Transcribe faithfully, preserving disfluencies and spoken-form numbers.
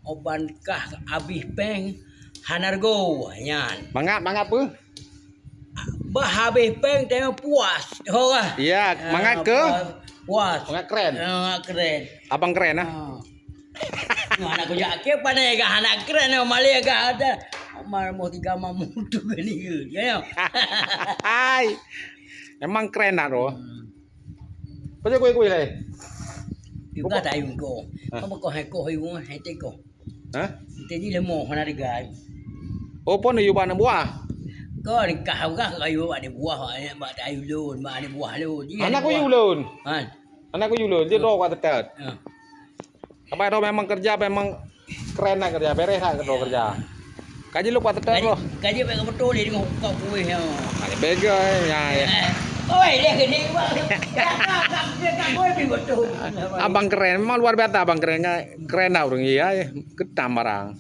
Oban kah abéh péng hana rego nyan. Mangat, mangat peue? Bah abéh péng tengok puas. Ho lah. Iya, ah, mangat ke? Puas. Puas. Mangat keren. Ah, keren. Abang keren, ah? Ah. Nyoe aneuk kujak akhé pandai gah aneuk keren, nyoe malée gah ada. Mar moh tiga mamu tu gani ke. Ya, ya. Hai. Memang keren dah tu. Hmm. Apa je kuih-kuih leh? Juga tak ayun ko. Hah? Apa ko hai ko hai wong hai teko? Hah? Tadi lemo hana digai. Oh, pon yu bak aneuk buah. Ko nikah gah kayu bak aneuk buah, bak aneuk buah lôn. Aneuk kuyu lôn. Han. Aneuk kuyu lôn, dia dok kat tetet. Ha. Apa dok memang kerja memang keren nak kerja, beres nak dok kerja. Kaji lu kat tetet loh. Kaji baik betul ni dengan kau kuih ya. Ada bega ya. Oi, dia gini bang. Abang keren, memang luar biasa abang keren. Keren dah orang iya, ketam barang.